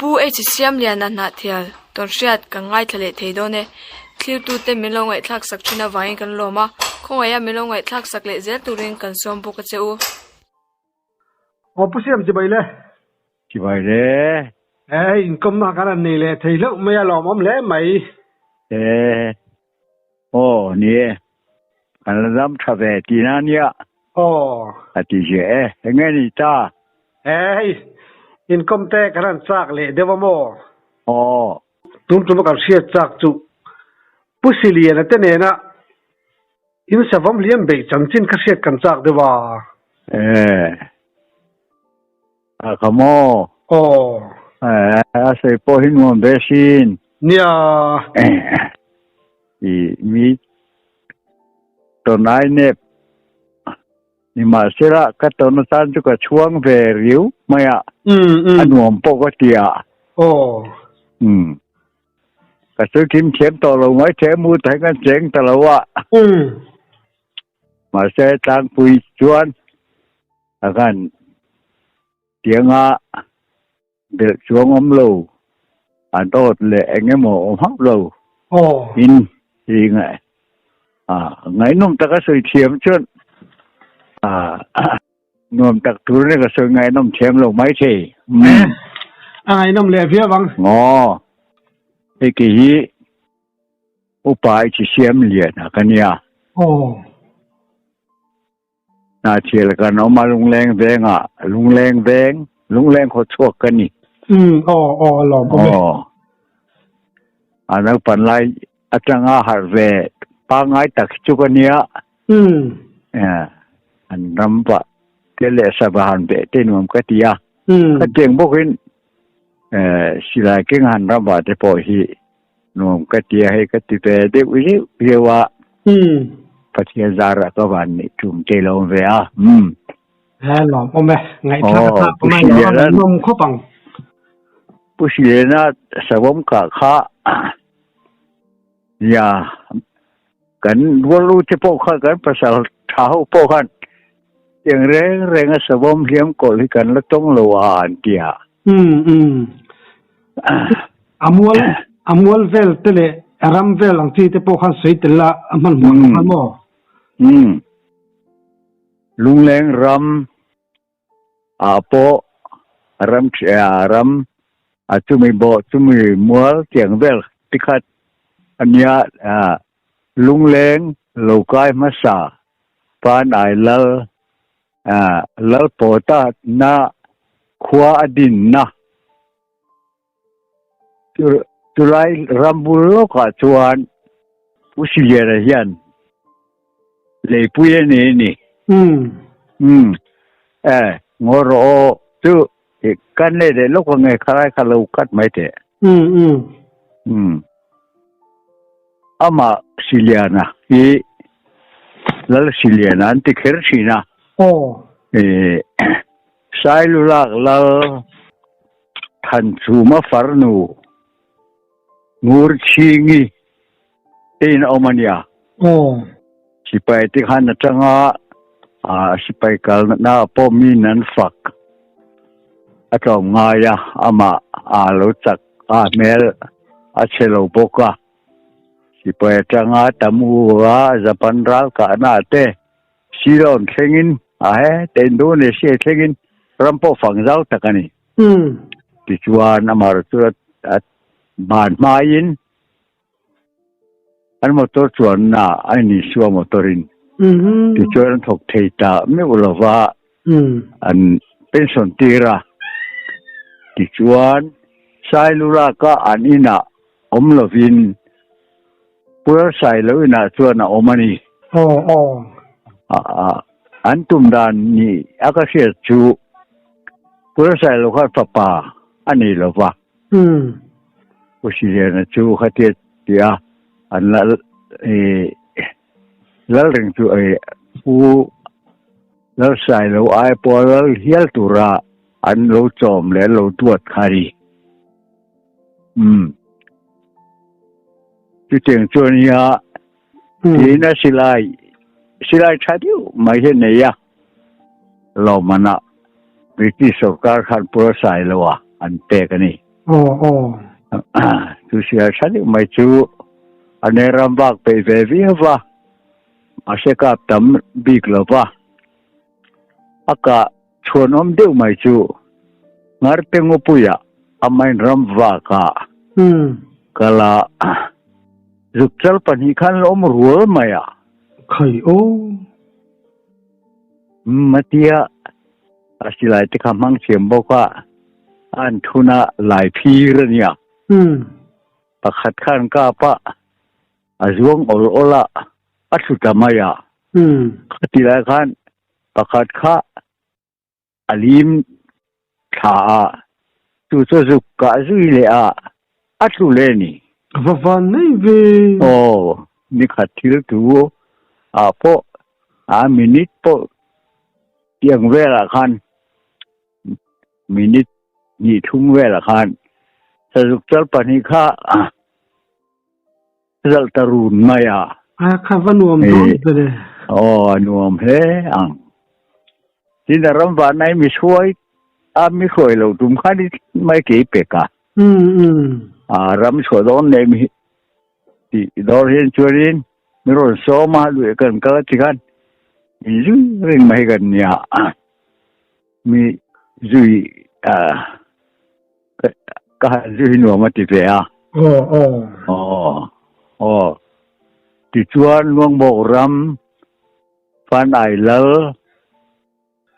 Pu H Siamliana Hnahthial tawnhriat kan ngaithla leh thei dawn e. Thlirtute min lo ngaihthlak sak thin avangin kan lawm a, khawngaih a min lo ngaihthlak sak leh zel turin kan sawm bawk a che u. Aw Pu Siam chibai le. Chibai le. He hei inkawmna kan han nei leh thei hlauh mai a lawmawm hle mai. He aw ni e, kan la dam tha ve tihna a nia. Aw. A ti ziah e, enge ni ta? He hei inkawm te kan han chak leh deuh a maw? Aw. Tum tuma kan hriat chak chu Pu Siliana te nena in savawm hliam beih chanchin kha hriat kan chak deuh a. E. A kha maw? Aw. E, a sawi pawh hi nuam ve sin. Nia. I mi tawnai nep nimahsela ka tawn atan chu ka chhuang ve riu mai a. Mm, mm. A nuam pawh ka ti a. Aw. Mm. Ka sawi kim thiam tawh lo mai the mu ta hi kan cheng ta lo a. Mm. Mahse tlangpui chuan a kan tianga belh chuang awm lo a dawt leh eng emaw awm hauh lo in hi ngaihnawm taka sawi thiam chuan nuam tak tur ni ka sawi ngaihnawm thiam lo mai thei. A ngaihnawm leh viau ang. Aw, hei kei hi Upa i chi siam lian a ka nia. Aw. Hna thial kan awm a Lungleng veng ah, Lungleng veng, Lungleng khaw chhuak ka ni. Umm, aw, aw, a lawm awm e. Aw. A naupan lai atanga harh ve pangngai tak hi chu ka nia. Umm. Eh, an ram vah te leh sava han beh te nuam ka ti a. Umm. Ka tiang bawkin eh, silai keng han ram vah te pawh hi Nuam ka ti a, hei ka ti ve deuh riau riau a. Pathian zarah ka van neih tum te lo awm ve a. Umm. He lawm awm e, ngaihthlak a chak awm a, nuam khawp ang. Pu Silena savawm kah kha nia kan rual u te pawh kha kan pasal tha ho pawh khan tiang reng reng a savawm hliam kawlh hi kan la tawng lo a an ti a. Umm umm. A mual a mual vel te leh a ram vel ang chi te pawh khan sawi tel la a hmanhmawh lo kha maw? Umm. Lungleng ram ah pawh ram a ram a chumi bawh chumi mual tiang vel tikhat ania Lungleng lo kai hmasa pan ai lal lal pawta na khua a din na chulai ram bul lawkah chuan Pu Siliana hian leipui a nei a ni. Umm e ngaw rawh aw chu kan leh leh lawk ange khalai kha lo cut mai teh. Umm. Amah Siliana hi Lal Siliana an ti kher thin a. Sailulak Lal Thanchhuma farnu Ngurchhingi te in a awm a nia. Sipai te khan atanga sipai kalna pawh min an fak a tlawm ngai a, amah a lo chak a hmel a chhe lo bawk a. Sipai atanga Tamu a Japan ral kahna te Ceylon thlengin a he te Indonesia thlengin ram pawh fang zau tak a ni. Tichuan amah chu a ban hmain an motor chuanna a inisuah motor in tichuan an thawk thei ta meuh lova an pension tir a tichuan Sailulaka an inah awm lovin Puar Sailo inah chuan a awm a ni. An tum dan ni a ka hriat chu Puar Sailo khan fapa a nei lova. Pu Siliana chu khatia ti a, an lal lal reng chu Pu Lalsailo ai pawh lal hial tura an lo chawm leh an lo duat kha a ni. Umm. Chutiang chu a nia, tiin a silai, silai tha deuh mai hi a nei a, lawmmanah British sorkar khan Pura Sailoa an pek a ni. Aw aw. Chu silai tha deuh mai chu a ne ram vak peih ve viau va, mahse kap tam bik lo va. A kah chhuanawm deuh mai chu Ngarte Ngupuia amain ram vak ah kal a, zukchal pahnih khan la awm rual mai a. Khai aw. Matia a silai te kha hmang thiam bawk a, a an thun a lai phir a nia. Pakhat khan kap a, a zuang awl awl a, a thlu ta mai a. Khati lai khan pakhat kha a lim thla a, chu chu zuk kah zui leh a, a tlu leh a ni. Va van mai ve. Aw, nikhat thil tu ah pawh a minute pawh tiang velah khan minute hnih thum velah khan sazuk chal pahnih kha zalh ta run mai a. A kha va nuam dawn ve le. Aw, a nuam hle ang. Tin a ram vanai mi hruai a mi hruai lo tum khan i mai kei pek a. A ram chhuah dawn leh mi tih dawr hian chuanin mi rawn sawm a luih kan kal a ti khan min zui reng mai kan nia. Mi zui ka han zui nuam a ti ve a. Aw aw. Aw aw. Tichuan Luangbawk ram Fanai Lal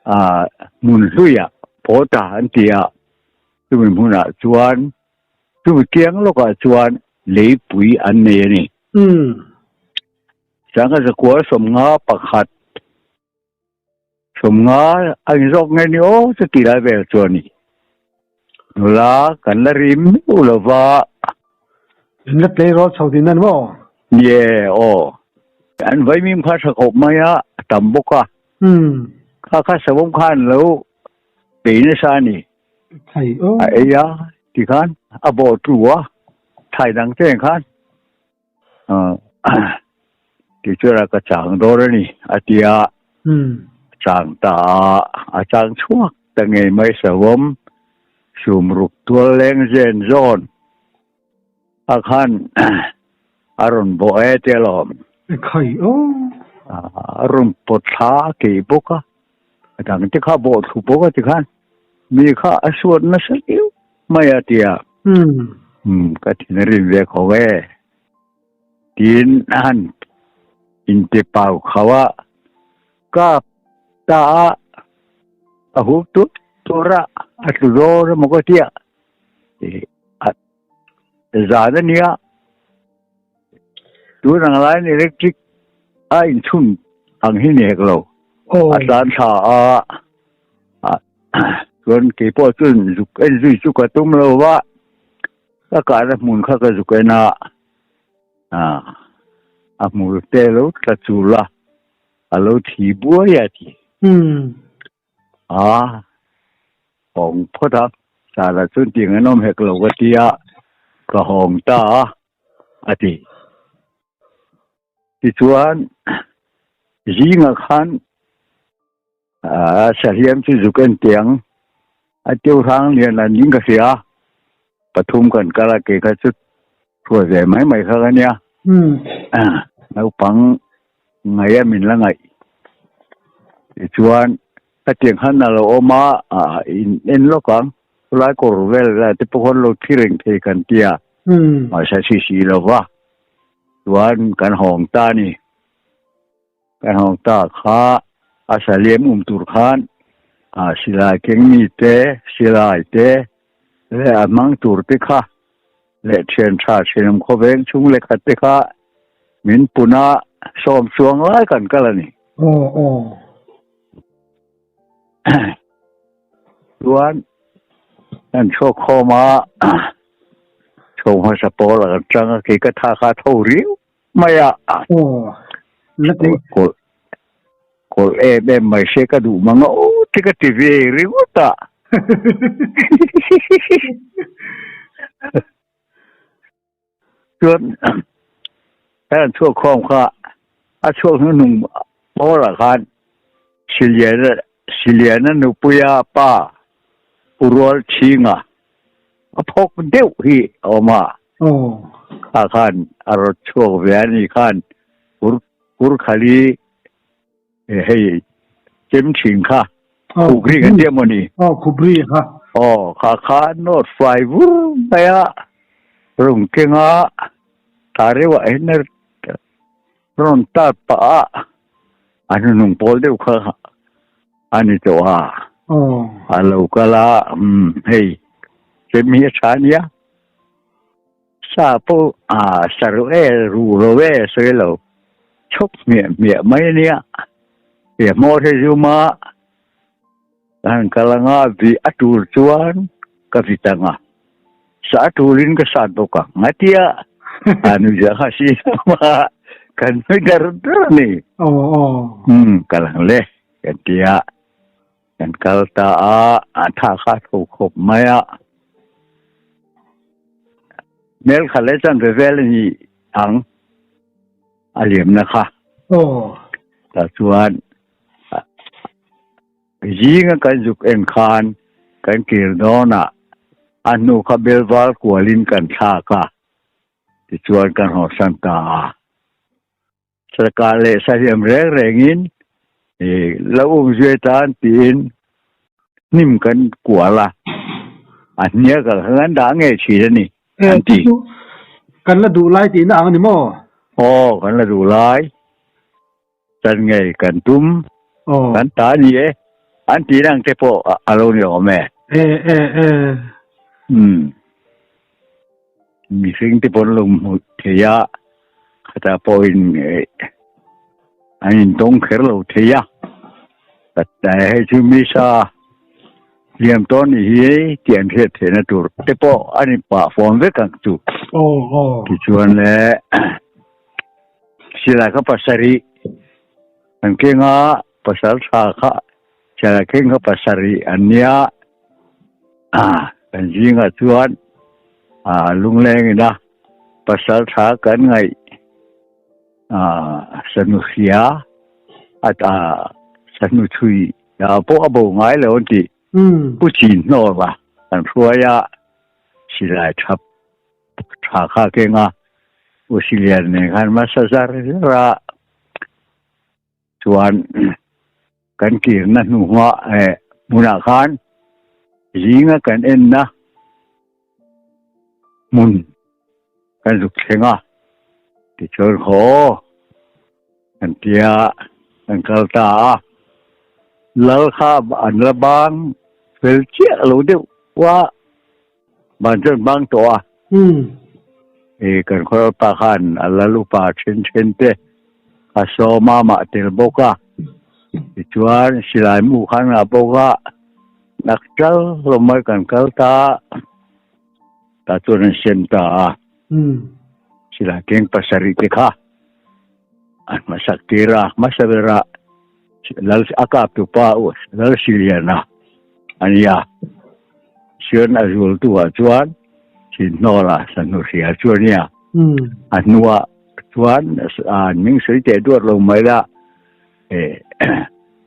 hmun hluiah Pawta an ti a, chumi hmunah chuan chumi kiang lawkah chuan leipui an nei a ni. Sangha zakua 51 50 a inzawk nge ni aw chu ti lai vel chu a ni. Nula kan la rim meuh lo va. In la tleirawl chho tihna ni maw? Nie aw. An vaimim kha tha khawp mai a, a tam bawk a. Kha kha savawm kha an lo bei nasa a ni. A ei a tikhan a bawh tlu a, thlai dang te ang khan. Tichuan a ka chang dawn a ni a ti a, chang ta a, a chang chhuak ta ngei mai savawm sumruk tual leng zen zawn a khan a rawn bawh e tia lawm. A rawn pawt thla a keih bawk a, a dang te kha a bawh thlu bawk a tikhan Mi kha a suat nasa deuh mai a tia. Umm ka thin a rin ve kho e. Tiin a han inte pau kho a, kap ta a, a hup tur tur a, a tlu dawn emaw ka tia. Zan a nia, tun ang laiin electric a inchhun ang hi ni hek lo. A tlan thla a. Chuan kei pawh chuan zuk en zui chu ka tum lo va, ka kahna hmun kha ka zuk en a, a hmur te lo tla chul a, a lo thi buai a ti. A hawng phawt a, Sara chuan tiang an awm hek lo ka ti a, ka hawng ta a, a ti. Tichuan zingah khan A sahliam chu zuk en tiang a teu hrang lian an ding ka hria pathum kan kal a ke kha chu hruai ve mai mai kha ka nia naupang ngaih a min la ngaih tichuan khatiang khan a lo awm a in en lawk ang chulai kawr vel te pawh khawn lo thi reng thei kan tia mahse a si si lo va chuan kan hawng ta a ni. Kan hawng ta kha a saliam um tur khan silai kengmi te, silai te leh a hmang tur te kha leh thian tha thenawm khawveng chhung leh khat te kha min pun a sawm chuang lai kan kal a ni. Aw aw. Chuan kan chhuak khawm a, chho hmasa pawl a kan tang a, kei ka tha kha a tho riau mai a. Aw, la ti. Kawlh, kawlh em em mai se ka duh mang a, aw ti ka ti ve ringawt a. Chuan kan chhuak khawm kha a chhuak hnuhnung bawrah khan Siliana, Siliana nupuia pa Urual Chhinga. A phawk deuh hi a awm a. Kha khan a rawt chhuak ve a ni khan kur khali hei chem thin kha khukri kan tia maw ni? Aw khupri kha. Aw kha kha nawt fai vur mai a rawn keng a ta reuh ah hian rawn tat pah a a hnuhnung pawl deuh kha a ni tawh a. A lo kal a hei chem hi a tha a nia. Sa pawh a sa reuh e, ruh lo e sawi lo, chhawk hmiah hmiah mai a nia. He hmawr hi zum a, ka han kal anga vih a tur chuan ka vit ang a, sa a tulin ka sat bawk ang a tia, a nuihzah kha si a, kan nui dar dar a ni. Umm kal ang le kan ti a. Kan kal ta a, a tha kha tho khawp mai a. Mel kha leh chuan ve vel a ni ang a liamna kha. Tah chuan zinga kan zuk en khan kan kir dawnah a hnu kha belval kualin kan thlak a, tichuan kan hawsan ta a. Sarkar leh sahliam reng rengin lo um zui tan tiin hnim kan kual a, a hniak ang kha kan dah ngei thin a ni an ti. Kan la duh lai tihna ang a ni maw? Aw, kan la duh lai chan ngei kan tum, kan ta a ni e an tihna ang te pawh a lo ni awm e. E e e. Umm. Mihring te pawn lo hmu thei a, khatah pawhin an intawng kher lo thei a, hei chu misa hliam tawn ni hi tih an hriat theihna tur te pawh a ni pah fawm vek ang chu. Tichuan le silai kha pasarih an keng a, pasal tha kha silai keng kha pasarih an nia. Kan zingah chuan lungleng ina pasal tha kan ngaih sanu hria sanu chhui pawh a bo ngai lo an ti. Pu Chin hnawr a kan hruai a silai thap tha kha keng a U Silian nen khan hmasa zar zar a Chuan kan kirna hnuhma hmunah khan zinga kan enna hmun kan zuk thleng a, tichuan haw kan tia kan kal ta a, lal kha an la bang fel chiah lo deuh a. Ban chuan bang tawh a. E kan khaw pa khan a lal upa then then te a sawm a mah tel bawk a. Tichuan silai mu khan a bawk a. Nak tal hlawm mai kan kal ta. Ta chuan an sem ta a. Silai keng pasarih te kha an hmasak tir a. Hmasa berah Lal a kap tu pa Lal Siliana a nia. Sian a zul tu ah chuan Chinhnawla Sahnu hria chu a nia. A hnuah chuan an hming sawi teh duat lo mai la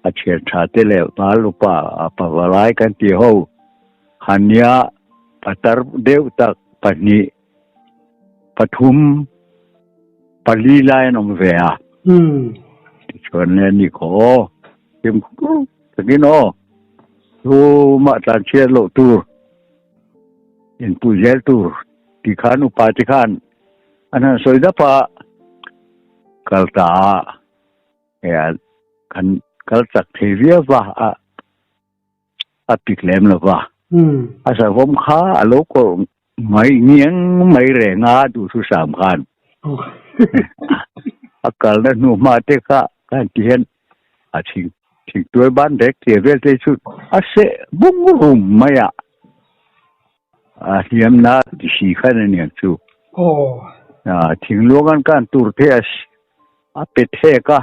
a thian tha te leh val upa pavalai kan ti ho khan nia patar deuh tak pahnih pathum pali lai an awm ve a. Tichuan le ni khaw aw fimkhur takin aw tumah tlan chhiat loh tur inpui zel tur ti khan upa te khan an han sawi dap a kal ta a kan kal chak thei viau va a. a pik lem lo va. A savawm kha a lo kawrh mai ngiang mai reng a duhthusam khan. A kalna hnu hma te kha kan ti hian a thing thingtuai ban rek tia vel te chu a seh bung rum mai a. A hliamna ti si khan a niang chu. Thingluang an kan tur te a pe thek a.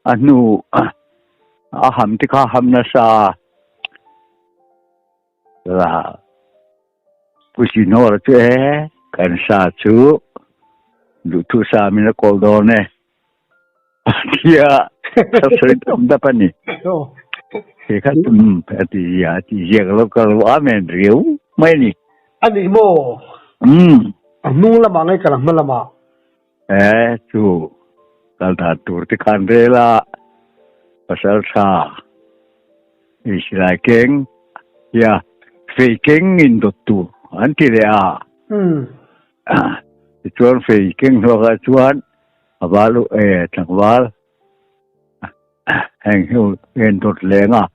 A hnu a ham te kha ham nasa la Pu Sinawr chu e kan sa chu duhthu sa min a kawl dawn e a tia ka sawi dap dap a ni. Kei kha tum a ti zia a ti zia ka lo ka lo amen riau mai ni. A nih maw? Um. A hnung lamah nge kal a hma lamah? E chu kal dan tur te khan rel a pasal tha i silai keng ya fei keng in dawt tur an ti leh a. Um. Tichuan fei keng hnuakah chuan a val e tlangval heng hi en dawt leng a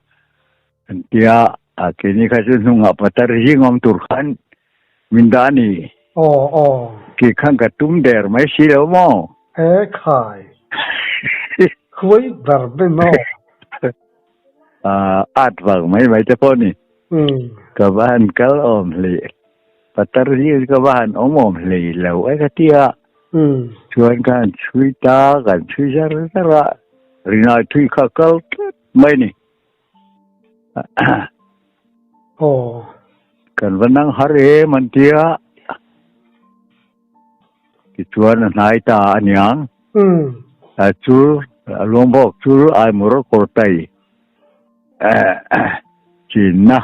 an tia a keini kha chu hnungah patar zing awm tur khan min dah a ni. Aw aw. Kei khan ka tum der mai si lo maw? E khai. Khuai ber mai maw? At vang mai mai te pawh ni. Ka va han kal awm hlei patar hi ka va han awm awm hlei lo e ka tia. Chuan ka han chhui ta, kan chhui zar zar a, rinai thui kha kal tlat mai ni. Kan va nang har em an tia. Tichuan a hnai ta a niang. A chul, a luang bawk chul aimur kawrtai chinna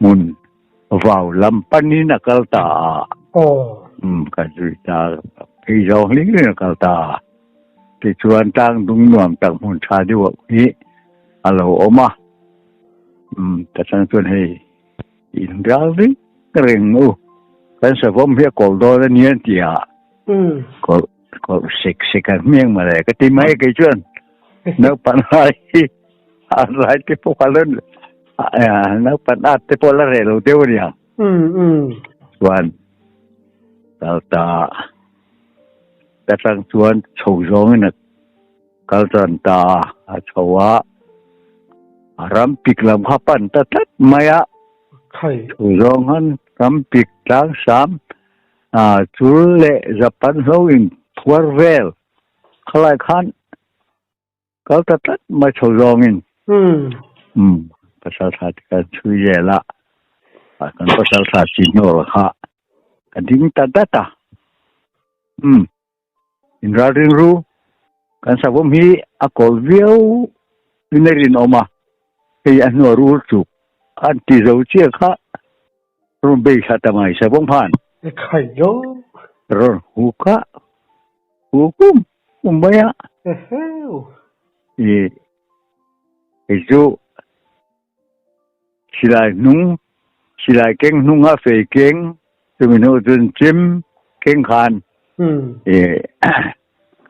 hmun vau lam panin a kal ta a. Kan zui ta, phei zawng hling in a kal ta a. Tichuan tlang dung nuam tak hmun tha deuh hi a lo awm a. Ta chang chuan hei In ral ring reng u. Kan savawm hi a kawl dawn a nia ti a. Kawl kawl sek sek an hmeng mawle ka ti mai kei chuan. Naupan lai hi a lai te pawh kha lo naupan at te pawh la reh lo deuh a nia. Chuan kal ta ta tang chuan chho zawngin a kal tan ta a chho a, a ram pik lam kha pan ta tlat mai a. Chu zawng han ram pik tlang sam chul leh Japan hlo in phuar vel khalai khan kal ta tlat mai chho zawngin. Um pasal tha te kan chhui zel a, kan pasal tha chi hnawl kha ka ding ta dat a. Um. Inralring ru, kan savawm hi a kawl viau in a rinawm a, hei a hnuah rul chuk an ti zo chiah kha rawn bei thla ta mai savawm khan. E khai lo. Rawn hu kha hu kum kum mai a. Eheu. I hei chu Silai hnung, silai keng hnung a fei keng, chumi hnu cun chim keng khan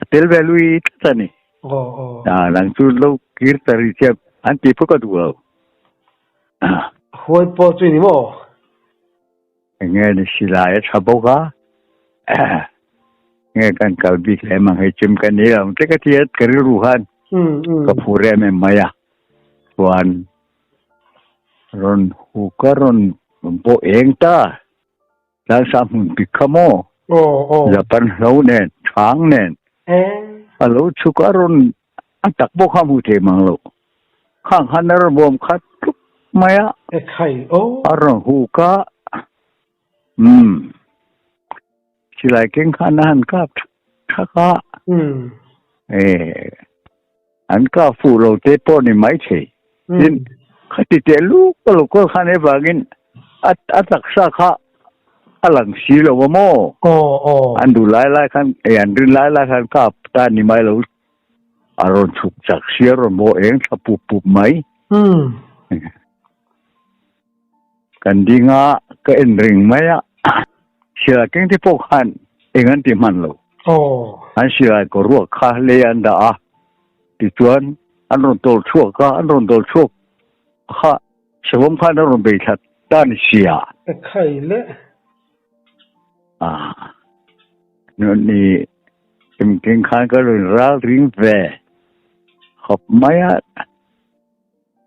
a tel ve lui tlat a ni. Nang chu lo kir ta ri che an ti pawh ka duh lo. Huai pawh chu ni maw? Enge ni silai a tha bawk a, nge kan kal bik lem ang hei chim kan ni lo te ka ti a ka rilru khan ka phur em em mai a. Chuan rawn hu ka rawn bawh eng ta tlangsah hmun pik kha maw Japan hlo nen chhang nen a lo chhuk a rawn a tak pawh kha hmu thei mang lo khang khan a rawn bawm khat tluk mai a a rawn hu ka umm silai keng khan a han kap thak a e An ka fuh lo te pawh ni maithei. Tin, khati teh luk a lo kal khan evangin a a taksa kha a lang si lo a maw? An duh lai lai khan, eh an rin lai lai khan ka ta ni mai lo. A rawn chhuk chak si, a rawn maw eng thla pup pup mai. Kan ding a, ka en reng mai a. Silai keng te pawh khan eng an ti hman lo. An silai kaw ruak kha lei an dah a, tichuan an rawn tawl chhuak a, an rawn tawl chhuak kha savawm khan a rawn bei thla ta ni sia. Ni engkeng khan ka rawn ral ring ve khawp mai a.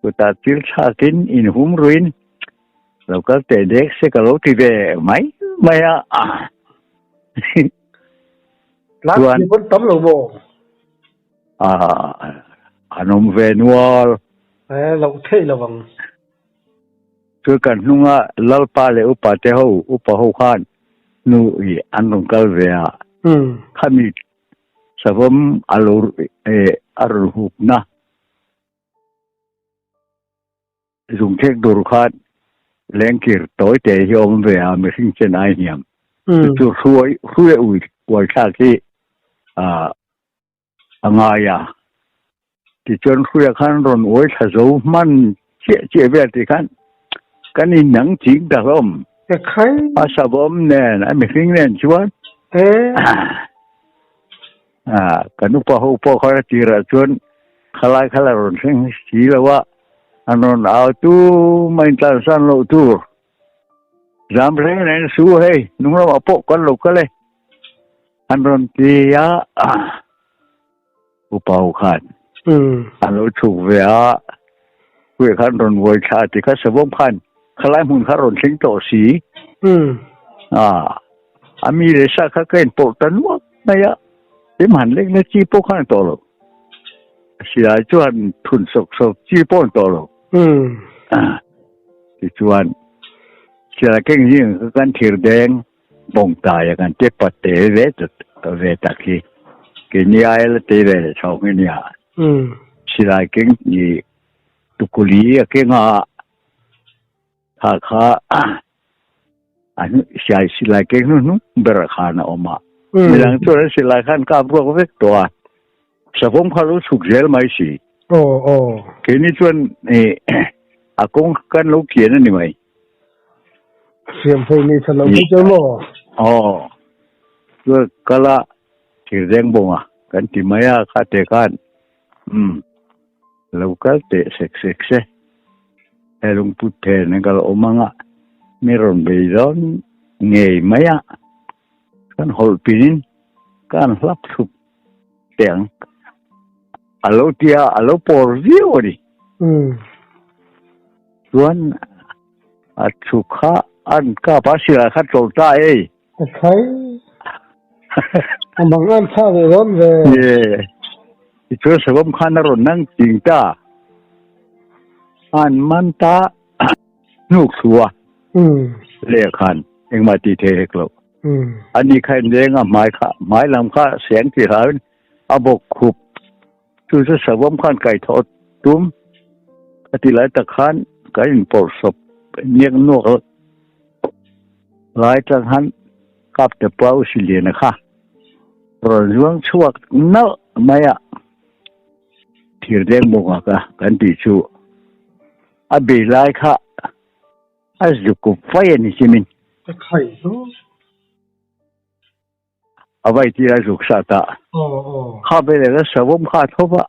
Chutah thil thlakin inhum ruin lo kal teh dek se ka lo ti ve mai mai a. Chuan tam lo maw? An awm ve nual. Eh, loh theih lo ang. Chu kan hnunga Lalpa leh upa te ho, upa ho khan nu i an rawn kal ve a. Khami savawm a lo a rawn hupna. Zungthek dur khan lengkir tawi te hi awm ve a mihring chen ai hniam. Chu chu hruai hruai ui uai thlak hi ah a ngai a. Tichuan hruia khan rawn uai thla zo hman chiah chiah vel tih khan kan in nang ching ta hlawm. A savawm nen a mihring nen chuan kan upa ho pawh khan a tirah chuan khalai kha la rawn thleng si lo a, an rawn au tu mai in tlansan loh tur. Zam reng reng su hei nung lamah pawh kan lo kal e an rawn ti a. Upa ho khan an lo chhuk ve a, kuih khan rawn vuai thla ti kha savawm khan khalai hmun kha rawn thleng tawh si. A mi leh sa kha ka inpawh ta nuap mai a, sim han lek na chi pawh khan tawh lo. Silai chu han thun sawk sawk chi pawh an tawh lo. Tichuan silai keng zing kha kan thir deng bawngtai a kan ti pat te ve ve tak hi keini aia la te ve leh chho nghe nia. Silai keng i tukuli a keng a kha kha a hnu siai silai keng hnu hnung ber khan a awm a. Midang chuan an silai khan kap ruak vek tawh a. Savawm kha lo chhuk zel mai si. Keini chuan a kawng kan lo kian a ni mai. Siam phei nei tha lo mai chu maw? Aw. Chuan kala thirreng bawnga kan ti mai a kha te khan umm lo kal teh sek sek se. He lungput then an kal awm anga mi rawn bei dawn ngei mai a. Kan hawlh pinin kan hlap thlup teh ang. A lo ti a, a lo pawr viau a ni. Chuan a thu kha an kap a, silai kha tlawh ta ei. A khai. A mang an tha ve dawn ve. Ye. Tichuan savawm khan a rawn nang ching ta. An man ta hnuk thu a. Leh khan engmah tih thei hek lo. Ani kha in leng a hmai kha hmai lam kha seng tih hlauin a bawk khup chu chu savawm khan kai thawh tum a ti lai tak khan kan inpawrh sawp niak nuak lai tang khan kap te pau si lian a kha rawn zuang chhuak nalh mai a thir deng bawk a ka kan tih chu a bei lai kha a zukup fai a ni chimin. Ka khai hlawm. A vai tir a zuk sat a. Kha veleh a savawm kha a tho va.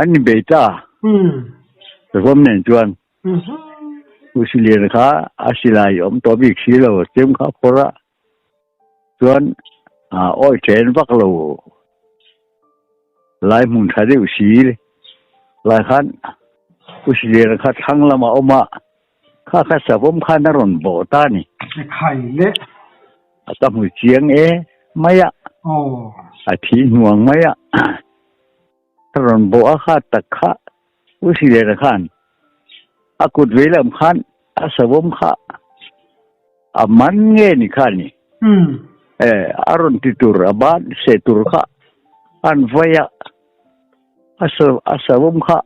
An inbei ta. Savawm nen chuan U Silian kha a silai awm tawh bik si lo, chem kha a phawrh a. Chuan awi then vak lo lai hmun tha deuh si lai khan U Silian kha thlang lamah a awm a. Kha kha savawm khan a rawn bawh ta a ni. Khai le. A ka hmu chiang e mai a. A thi hnuang mai a. A rawn bawh a kha tak kha U Silena khan a kut vei lam khan a savawm kha a man nge ni kha ni. E a rawn ti tur a ban seh tur kha an vai a. A savawm kha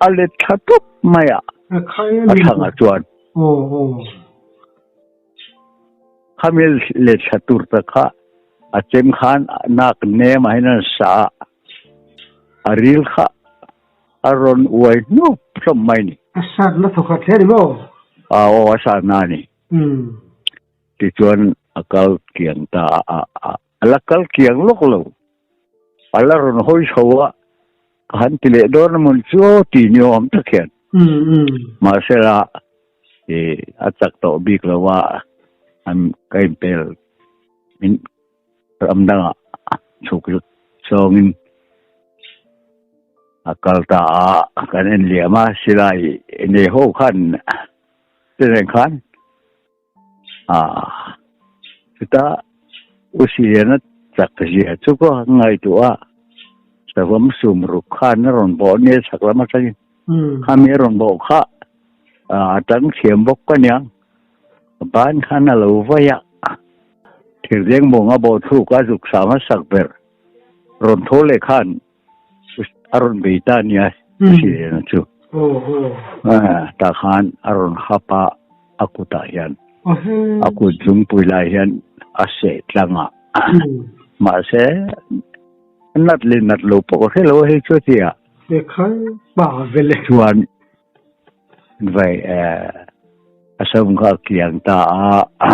a let thla tawp mai a, a thlangah chuan. Khami let thla tur tak kha a chem khan nak nem ah hian a sa a, a ril kha a rawn uai hnup hlawm mai ni. A satna thawkhat hle a ni maw? Aw, a satna a ni. Tichuan a kal kiang ta a, a la kal kiang lawk lo. A la rawn hawi chho a, ka han ti leh dawn a mawn chu aw ti ni awm tak hian. Mahsela a chak tawh bik lo a, an ka inpel min ram dangah chhuk zawngin a kal ta a, kan en liam a, silai nei ho khan te nen khan Ah, chuta U Siliana chak zia chu ka ngaihtuah a, savawm sum ruk khan a rawn bawh nia chhak lam atangin khami a rawn bawh kha a tang thiam bawk ka nia, ban khan a lo vai a, thirdeng mawng a bawh thluk a zuk sa hmasak ber rawn tho leh khan a rawn bei ta nia U Siliana chu. Tah khan a rawn hap a, a kutah hian a kut zungpui lai hian a seh tlang a. Mahse nat leh nat lo pawh ka hre lo a hei chu a ti a. Chuan vai a sawm kha a kiang ta a.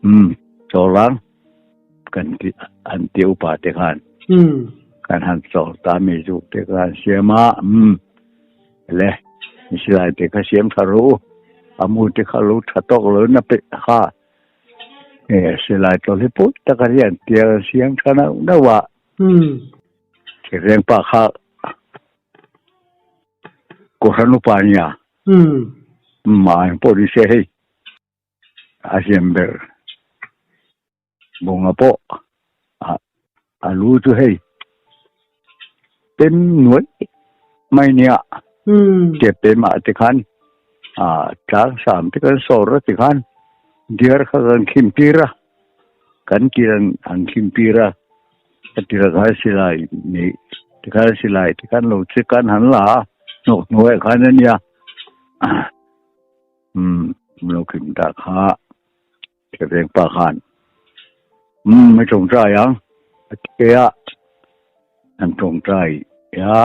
Umm chawlang. Kan ti an ti upa te khan kan han chawl ta mi zuk te kha an siam a umm le silai te kha siam tha rawh u a mu te kha lo tha tawk lo na pe kha e silai tawlh hi pawh tak a rian tia an siam tha nauh nauh a thireng pa kha kohhran upa nia mah pawh ni se hei. A hliam ber bunga pawh a lu chu hei pem nuai mai nia tep pem ah te khan tlang sam te kan sawr a ti khan diar kha kan khim tir a kan tir an khim tir a a tir a khan silai nei ti khan silai te khan lo che kan han la a hnawk hnuaiah khan a nia. Umm lo kim ta kha Theveng pa khan umm a tawngtai ang a ti a, an tawngtai a,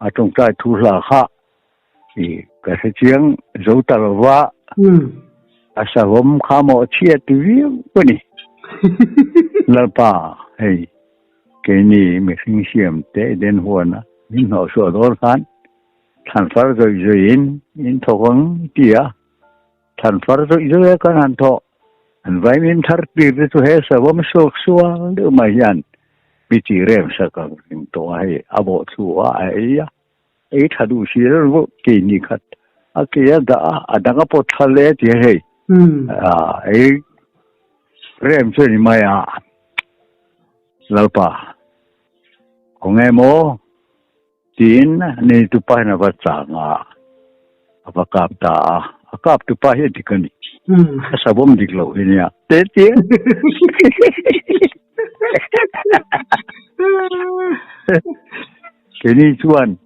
a tawngtai thu hla kha i ka hre chiang zo ta lo va, a savawm kha maw a chhiat viau a ni. Lalpa hei keini mihring siam te den huan a min hnawhchhuah dawn khan Thlanfar zawih zawihin in thawk ang ti a, thlanfar zawih zawih a kan han thawh. An vaimim thar tir te chu he savawm suak sual deuh mai hian mi chi rem sak ang hrim tawh a hei a bawh thlu a a ei a, ei tha duh si lo vawh kei ni khat a ke a dah a, a dang a pawt thla le ti a hei ei rem chu a ni mai a, Lalpa khawnge maw? Tiin neitupa hian a va chang a, a va kap ta a, a kap tupa hi a dik a ni. A savawm dik loh hi nia. Te tia. Keini chuan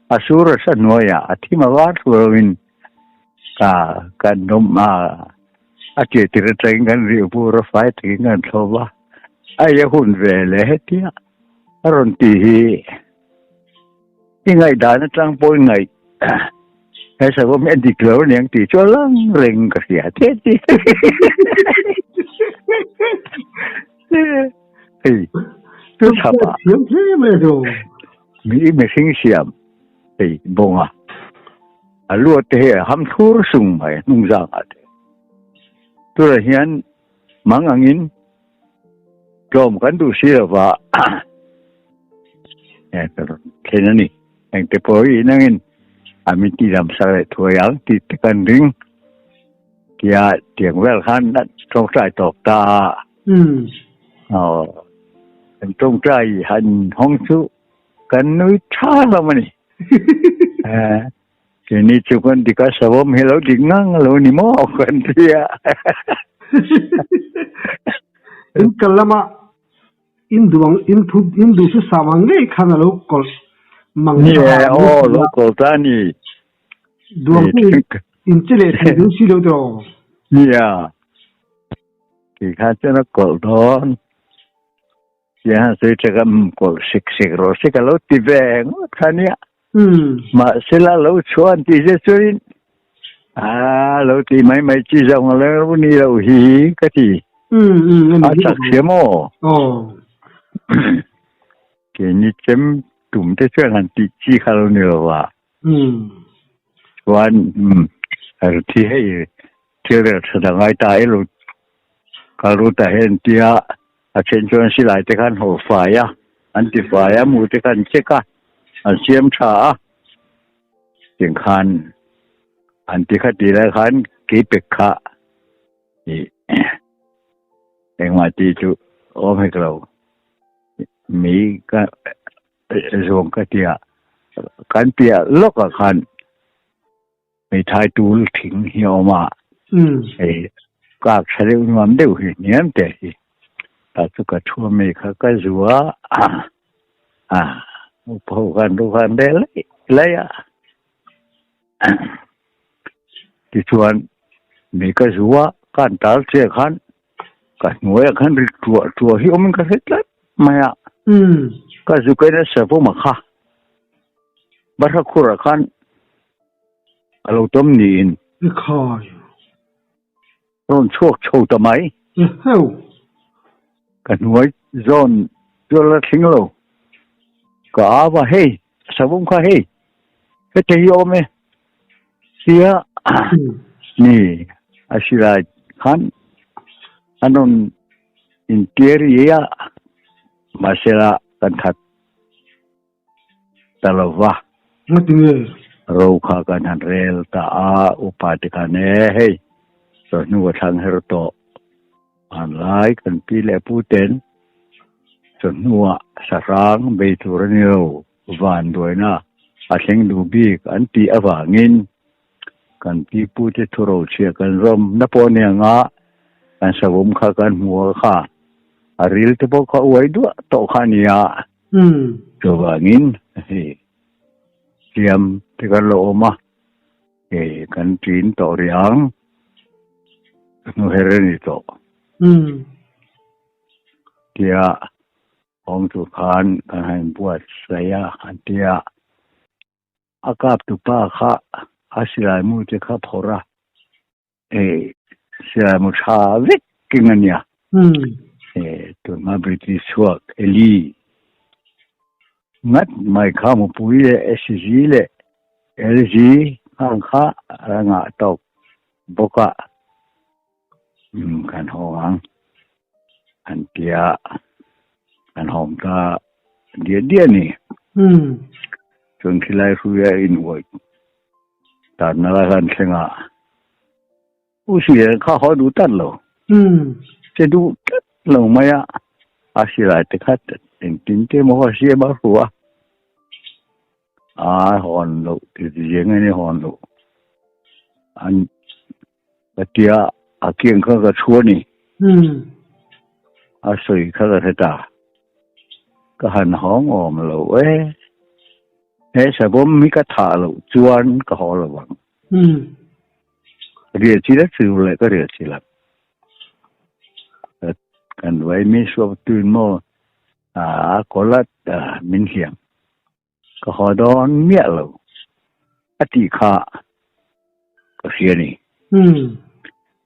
a sur a sa hnuaiah a thim a var thu loin ka kan awm a, a tir tir atangin kan rih bur a fai takin kan thlawp a, a ei a hun ve leh hetia a rawn ti hi. I ngaihdan atang pawh i ngaih he savawm hi a dik lo aniang tih chu a lang reng ka hria teh tih. Hei chu chhap ah Thiam hle mai a chu. Mi mihring siam hei bawnga a luat te hi a ham thlur sung mai hnung zang ah te. Tunah hian mang angin Tlawm kan duh si lova thlen a ni. Engte pawh hi inangin a min tihdam sak leh thuai ang tih te kan ring tia tiang vel khan a tawngtai tawp ta a. Aw, kan tawngtai han hawng chu kan nui tha hlawm a ni. Keini chu kan dik a, savawm hi lo dik ngang a lo ni maw kan ti a. In kal lama in duh ang in thu in duh chu sam ang ngei khan a lo kawlh mang Ni e, aw lo kawlh ta a ni. Duang chu in che leh thei dun si lo tiraw? Nia, kei khan chuan a kawlh dawn. Tia sawi ṭha ka umm kawlh sik sik rawh se ka lo ti ve ngawt kha nia. Mahsela lo chhuah an tih zet chuanin aa lo ti mai mai chi zawng a lo ni lo hi ka ti. A chak sia maw? Keini chem tum te chuan han tih chi kha lo ni lo va. Chuan thi hei thil rel tha dang ai ta elo kal ru ta hian tia a then chuan silai te khan haw fai a an ti fai a mu te khan check a an siam tha a tiang khan an ti kha ti lai khan keipek kha i engmah tih chu awm hek lo mi ka Zawng ka tia kan piah lawkah khan hmeithai tul thing hi a awm a, hei kak tha deuh nuam deuh hi hniam te hi ta chu ka thu a mi kha ka zu a, a. Upa ho khan ro khan rel laih laih a. Tichuan mi ka zu a, ka han tal che khan ka hnuaiah khan ri tuah tuah hi awmin ka hre tlat mai a. Ka zu kain a savawm a kha Bahra khurah khan a lo tawm niin. Rawn chhuak chho ta mai. Ka hnuai zawn chu la thleng lo. Ka au a, Hei, savawm kha hei, heta hi a awm e. Tia ni a silai khan an rawn intir i a, mahsela kan that ta lo va. Ngati nge? Ro kha kan han rel ta a, upa te khan e hei chawhnu a thlang her tawh hmanlai kan pi leh pu ten chawhnuah sahrang bei tur a ni lo, vanduaina a thleng duh bik an tih avangin kan pi pu te thuro chhia kan zawm na pawh a ni ang a, kan savawm kha kan hmu a kha a ril te pawh kha uai duah tawh kha a ni a. Chuvangin hei hliam te kan lo awm a, hei kan ṭin tawh rih ang, hnuher a ni tawh. Tia awm tur khan kan han inbuatsaih a, an ti a. A kaptupa kha a silai mu te kha phawrh a, Hei sialmu tha vek king a nia. Hei tunhma British chhuak Eli ngat mai kha mupui leh SG leh LG nghang kha a ngah tawk bawk a kan hawng ang an tia kan hawng ta diah diah a ni. Chuan khilai hruia inhuai Tanna lai khan thleng a, U Sir kha haw duh tlat lo. Che duh tlat lo mai a, a silai te kha engtin te maw a siam a hru a, a hawn loh ti zeng a ni hawn loh. An ka tia a kiang kha ka thu a ni. A sawi kha ka hre ta. Ka han hawng awm lo e. He savawm hi ka thah loh chuan ka haw lo ang. Riah chi la chu leh ka riah chi la. Kan vai mi suak tuin maw a kawlat min hliam. Ka haw dawn miah lo a tih kha ka hria ni.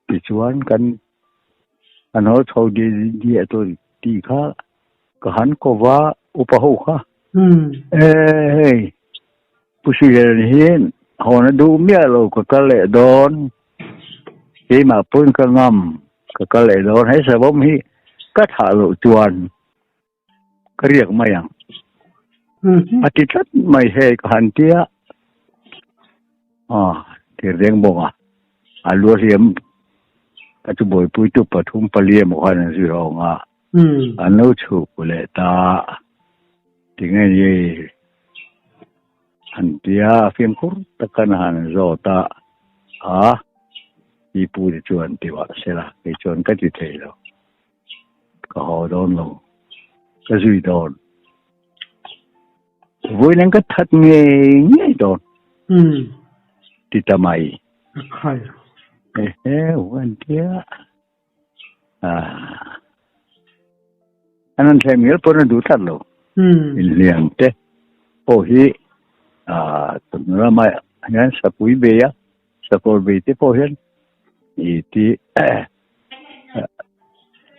Tichuan kan an haw chho diah tur tih kha ka han ko va upa ho kha. E hei Pu Srilen hian hawn a duh miah lo ka kal leh dawn keimah pawhin ka ngam ka kal leh dawn he savawm hi ka thah loh chuan ka riak mai ang a ti tlat mai hei ka han tia ah thir deng bawk a a lu a hliam ka chu buaipui tu pathum pali emaw khan an zui hawng a an lo chhuk leh ta tinge ni an tia fimkhur takan han zawt a a pipu te chuan ti vah sela kei chuan ka ti thei lo. Ka haw dawn lo, ka zui dawn. Vawiin ka that ngei ngei dawn. Ti ta mai. Ehe, an tia. An han thlem ngial pawn a duh tlat lo. Inhliam te pawh hi tun ramah hian sapui bei a, sakawr bei te pawh hian i ti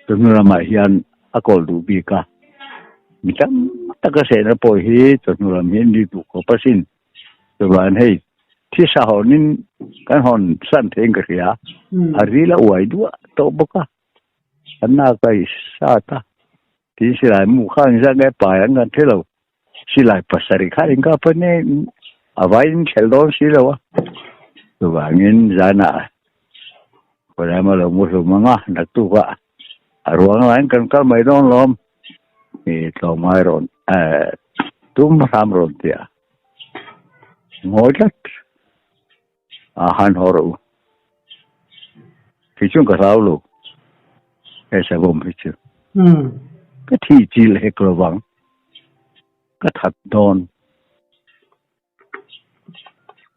Chawhnu lamah hian a kawl duh bik a, mi tam tak a sehna pawh hi chawhnu lam hi an ri duh khawp asin. Chuvan hei thisa hawnin kan hawn san theiin ka hria, a ril a uai duah tawh bawk a, an nak a i sat a, tin silai mu kha an zak nge pai an kan hre lo, silai pasarih kha inkap a nia a vaiin thelh dawn si lo a, chuvangin zanah Khawlai a lo mu hlum ang a, naktukah a ruang laiin kan kal mai dawn lawm i tlawmngai rawn tum hram rawn ti a, ngawi tlat a han haw rawh u. Kei chuan ka hlau lo he savawm hi chu ka thih chilh hek lo vang. Ka that dawn.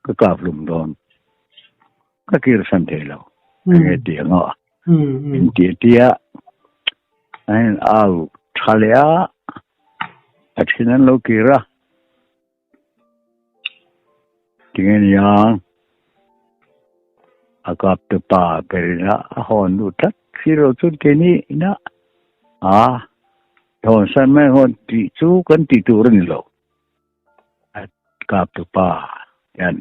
Ka kap hlum dawn. Ka kir san thei lo. Enge ti ang aw. In ti tia an au tha leh a, a then an lo kir a. Tinge niang a kap te pa berin a a hawn duh tlat si lo chuan keini ina a hawn san mai hawn tih chu kan tih tur a ni lo. A kap tu pa hian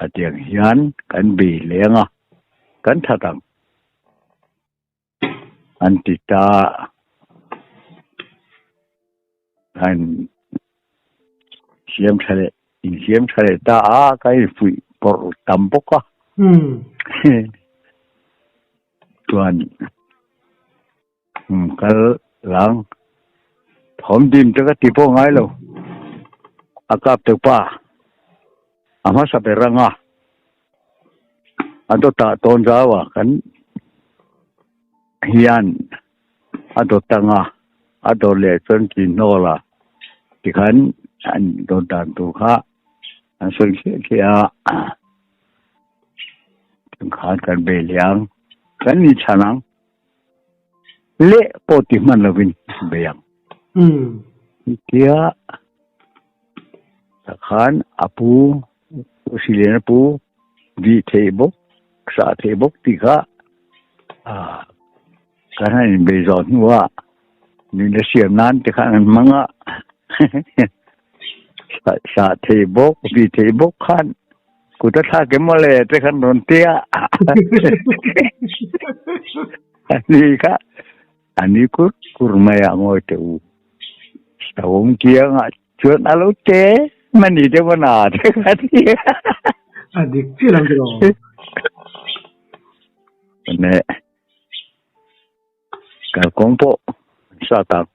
a tiang hian kan bei leng a, kan that ang an ti ta. An siam tha leh insiam tha leh ta a, ka infuih pawrh tam bawk a. Chuan Kal lang thawm dim te ka ti pawh ngai lo. A kap teuh pa a hmasa ber ang a, a dawtah tawn zau a kan hian a dawt ang a, a dawt leh chuan chi hnawl a tikhan an dawt dan tur kha an sawi thliah thliah a, khan kan bei leh ang, kan inchhan ang. Leh pawh ti hman lovin bei ang. Tia takhan a pu Silian a pu vih theih bawk sah theih bawk tih kha kan han inbei zawh hnuah min la siam nan te khan an hmang a sah theih bawk vih theih bawk khan Kut a thlak em mawle te khan rawn ti a. A ni kha a ni kur kur mai a ngawi teh u. Savawm kiangah chuan a lo te mani deuh a na te kha ti a. A dik chiah lo ti lo. Ne. Kalkawng pawh an sa tak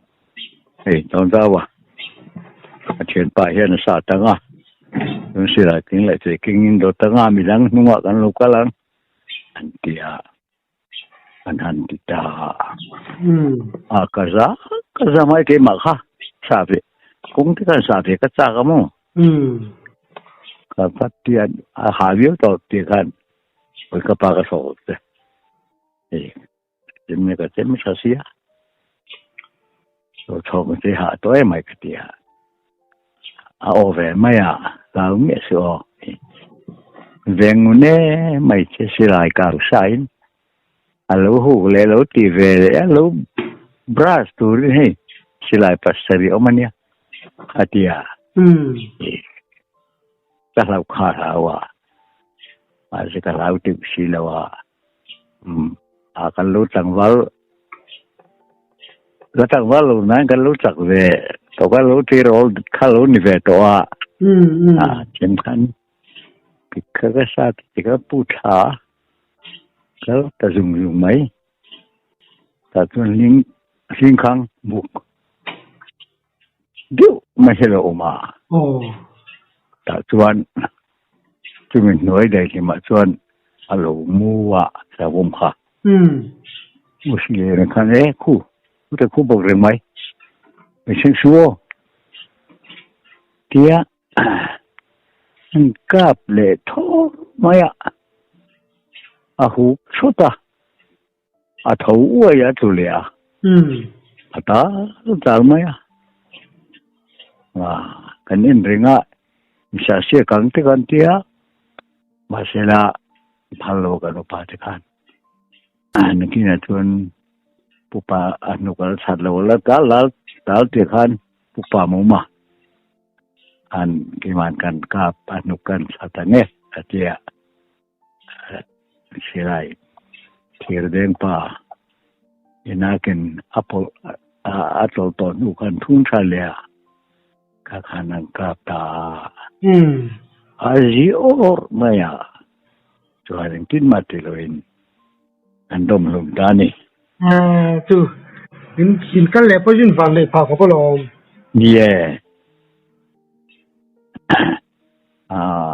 hei Tawnzau a a thianpa hian a sa tang a chuan silai king leh chei king in dawt tang a midang hnungah kan lo kal ang an ti a an han ti ta a ka za ka za mai keimah kha sa ve kawng te khan sa ve ka chak a maw ka va ti a a ha viau tawh tih khan ka pa ka sawi te. Chem ka chem tha sia. So thawk te ha to e mai ka tia. A aw ve mai a, lau nge su aw. Veng ne mai che silai kar sain. A lo huk le lo ti ve le a lo brush turin hei silai pasarih awm ania a tia. Ka hlauh kha hlau a. Mahse ka hlau teuh si lo a. A kan lo tlangval la tlangval lo nan kan lo chak ve tawh kan lo tirawl kha lo ni ve tawh a a then khan kha ka sa ti ka pu tha kal ta zung zung mai tah chuan hling hling khang buk deuh mai hi lo awm a tah chuan chumi hnuai daihlimah chuan a lo mu a savawm kha u hrilh khan e khu chute khu bawk reng mai mihring su aw tia an kap leh thawr mai a a huk thut a. A tho uai a tlu leh a, a tal tal mai a. Kan en reng a, misa siak ang te kan tia, mahse la phal lo kan upa te khan. Nakinah chuan pupa a hnuk a la chhat lo la tal lal tal te khan pupa muma khan keimah kan kap a hnuk kan chhat ang e a tia. Silai thirdeng pa inakin a pawlh a tlawlh tawh hnu khan thun tha leh a, kha khan an kap ta a. A zi awrh mai a, chuan engtin mah ti loin an dawm hlum ta a ni. Chu in kal leh pawhin in van leh phah khawp alawm. Ni e. Ah,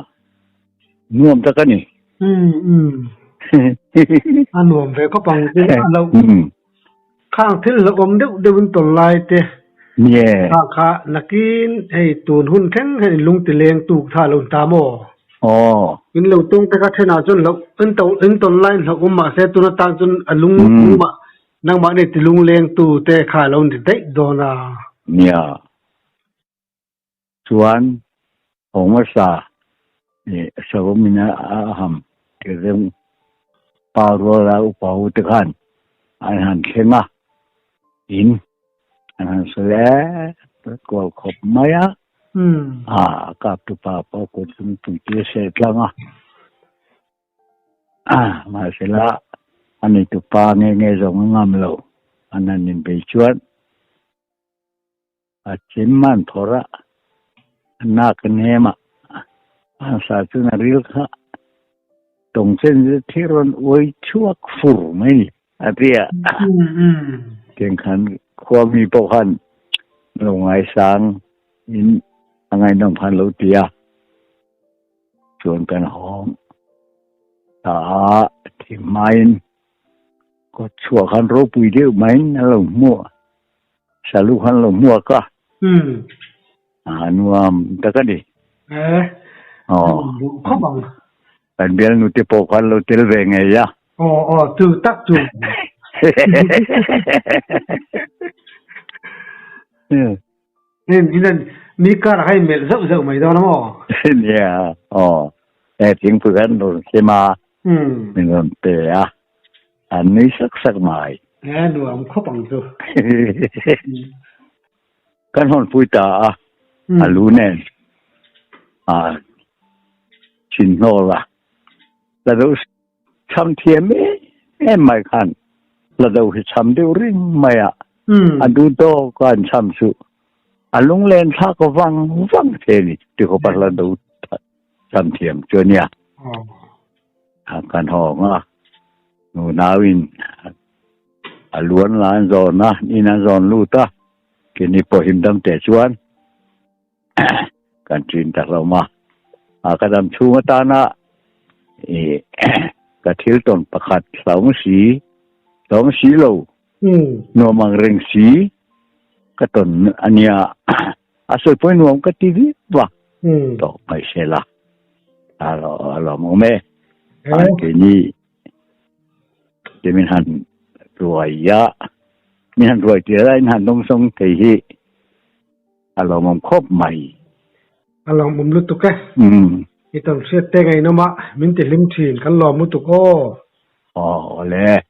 nuam tak a ni. Um um. A nuam ve khawp ang chu a lo. Khang thil hlauhawm deuh deuhin tawl lai te. Nie. Kha kha nakin hei tun hun thleng hian in lung ti leng tu kha a lo ni ta maw? Aw. In lo tawng te kha thenah chuan hlauh in to in tawn laiin hlauh awm mahse tun atang chuan a lung nangmah nangmah nei ti lung leng tu te kha a lo ni daih dawn a. Nia. Chuan Hawngasa ih Savawmin a ham tireng pa ruala upa ho te khan an han thleng a, in an han sawi e kual khawp mai a, a kap tu pa pawh kut chung tum tir se tlang a, mahsela a neitu pa nge nge zawng a ngam lo an han inbei chuan. A chem an phawrh a, a nak a nem a, an sa chuan a ril kha tawng chen zet hi rawn uai chhuak fur mai ni a ti a. Tiang khan khua mi pawh khan lo ngaisang in a ngaihnawm khan lo ti a, chuan kan hawng ta a, thim hmain kawt chhuah khan ropui deuh maiin a lo hmuh a. Salu khan lo hmuak a. Umm. A nuam tak a ni. Eh. Aw. Duh khawp ang. Kan bialnu te pawh khan lo tel ve ngei a. Aw aw chu tak chu. Nin in mi kar a kha in melh zauh zauh mai dawn a maw? Nia aw. E thingpui khan rawn sem a. Umm. Min rawn pe a. An nui sak sak mai. He nuam khawp ang chu. Kan hawnpui ta a, a lu nen a chin hnawl a, la do cham thiam em em mai khan la do hi cham deuh ring mai a, a duh tawk a an cham chu a lunglen thlak vang vang the ni ti khawp a la do cham thiam chu a nia. Kan hawng a, nunauin a luan la an zawn a, in an zawn lut a, keini pawh him dam teh chuan kan ṭin ta hlawm a. A ka dam chhung atana i ka thil tawn pakhat hlauhawm si, hlauhawm si lo, nuam ang reng si ka tawn a nia. A sawi pawhin nuam ka ti viau a, tawh mai se la. A lawm awm e. An keini te min han ruai a, min han ruai tir a, in han dawngsawng thei hi a lawmawm khawp mai. A lawmawm lutuk e. I tawn hriat te ngaihnawm a, min ti hlim thin, kan lawm lutuk aw. Aw le.